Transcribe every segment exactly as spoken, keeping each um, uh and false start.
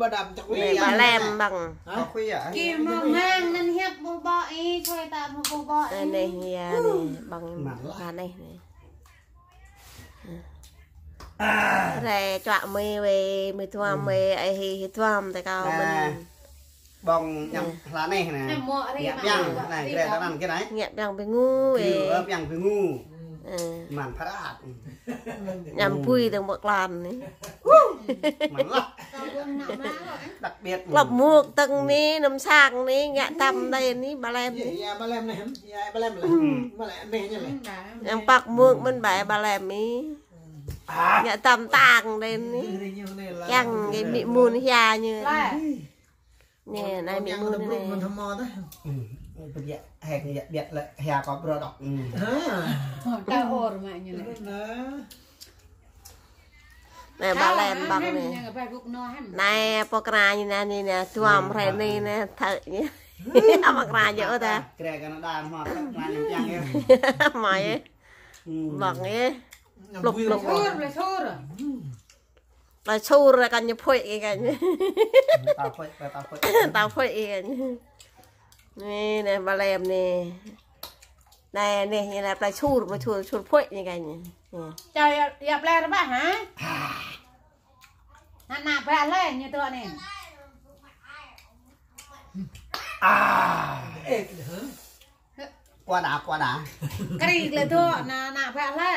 Ba đam čăk. Anai, ba lem ƀơ̆ng. Hă? Khuya. Kơ mơ̆ng hăng anŭn hiăp ƀu ƀơ̆ng ih, kơ ta ƀu ƀơ̆ng ih. Anai, anai, anai, ƀơ̆ng. Mơ̆n lah. Anai, anai. Rai čuă mơi wơi, mơi tuăm wơi, ai hi, hi tuăm tơ kâo mơ̆n. Ƀơ̆ng ñăm hla anai anai. Ngă ƀiăng anai, gre ta anŭn gre anai. Ngă ƀiăng ƀing ñu wơi. Ơ, ƀiăng ƀing ñu. Mơ̆n phat. Ñăm bui tơ ƀơ̆ng klan anai. Mơ̆n lah. Đặc biệt. Klop mŭk tơ̆ng anai, năm sang anai, ngă tăm anai anai, ba lem anai. Iya, ba lem anai. Iya, ba lem anai. Ba lem anai anai. Yang pak mŭk mơ̆n ba, ba lem anai. Ngă tăm tang anai anai. Yang kơ mĭ mŭn hia ñu. Anai, anai mĭ mŭn anai. Anai, ba lem ƀơ̆ng anai. Anai, pô kra ñu anai, anai, anai, tuăm hrơi anai, anai, thơ ñu. Ama kra ñu ôh ta. Kra Canada, ama kra ñu čiăng yơh. Ama yơh. Ƀơ̆ng yơh. Pluk, pluk. Plơi Sur, kăn ñu phuĭ kơ kăn. Tao phuĭ, tao phuĭ. Tao phuĭ kơ kăn. Anai, anai, ba lem anai. Anai, anai, anai, plơi Sur, plơi Sur, Sur phuĭ kơ kăn. Čai, ya, ya, plơi rơbah, hă? Ană, ană bă lĕ, ñu tŏ anai. Ơ, ơ. Kua đa, kua đa. Kri lĕ tŏ, ană, ană bă lĕ.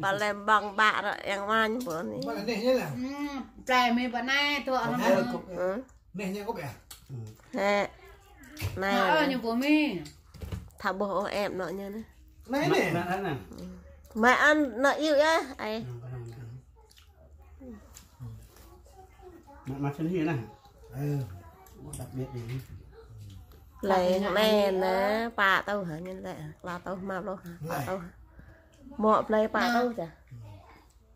Ba lem ƀơ̆ng ƀă ră yang mañ pô anai. Ba lem anai ñu lah. Plơi mơi ba anai tŏ. Hă? Anai ñu kŭp ya? Hă. Anai. Anai ñu pô mơi. Tha ƀuh ôh em nŏ ñu anai. Anai anai. Mă ăn nŏ iu ya, ai. Mă, mă sini nah. Ơ. Đặc biệt ini. Lĕ anai anai, pă tơ̆ hă, ñu lĕ, klâo tơ̆, hmâo tơ̆ hă, pă tơ̆ hă. Mŏ plơi pă tơ̆ čă.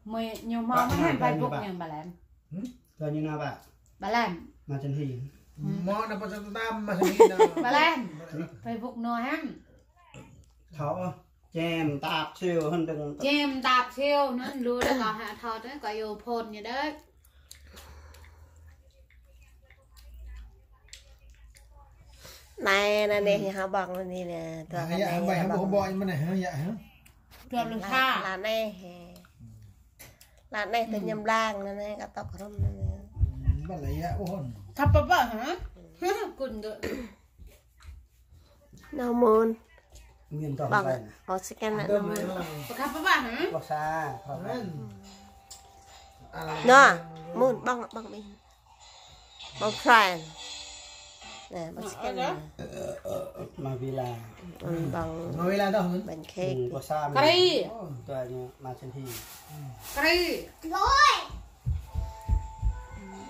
Mơi ñu hmâo mă hă, Facebook ñu ba lem. Kơ ñu anai ba. Ba lem. Mă sini hi. Mŏ anai pă tơ̆ tam, mă sini anai. Ba lem. Facebook ñu hă. Thâo. Čem tap siu hăn dơ̆ng. Čem tap siu anŭn lu đa kâo hă thâo tơ kâo yua phôn ñu đơi. Anai, anai, anai, hă ƀơ̆ng anai anai. Tui anai, hă ƀơ̆ng, hă ƀơ̆ng mơ̆n anai, hă, ya, hă? Tui lu sa. Hla anai hă. Hla anai tơ ñăm lăng anai anai, kơ tŏk rŏm anai anai. Ba lĕ ya ôh hăn. Khăp pơpă hă? Kŭn dơ̆. Nao mơ̆n. Ƀơ̆ng, ƀơ̆ng sĭt kăn nao mơ̆n. Khăp pơpă hă? Nao mơ̆n, ƀơ̆ng, ƀơ̆ng ƀing. Ƀơ̆ng friend. Anai, ƀơ̆ng sĭt kăn nao. Mavila. Ƀơ̆ng. Mavila đôč mơ̆n. Ƀơ̆ng cake. Kari. Tui anai, mă sini hi. Kari.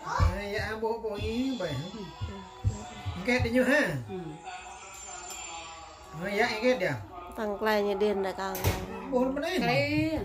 Ơi, ya, ƀuh, ƀuh, ih, ƀai, hă? Ih gĕt ñu, hă? Ơi, ya, ih gĕt ya? Tăng klai ñu đen đa kâo. Ƀuh, mơ̆n anai. Klai.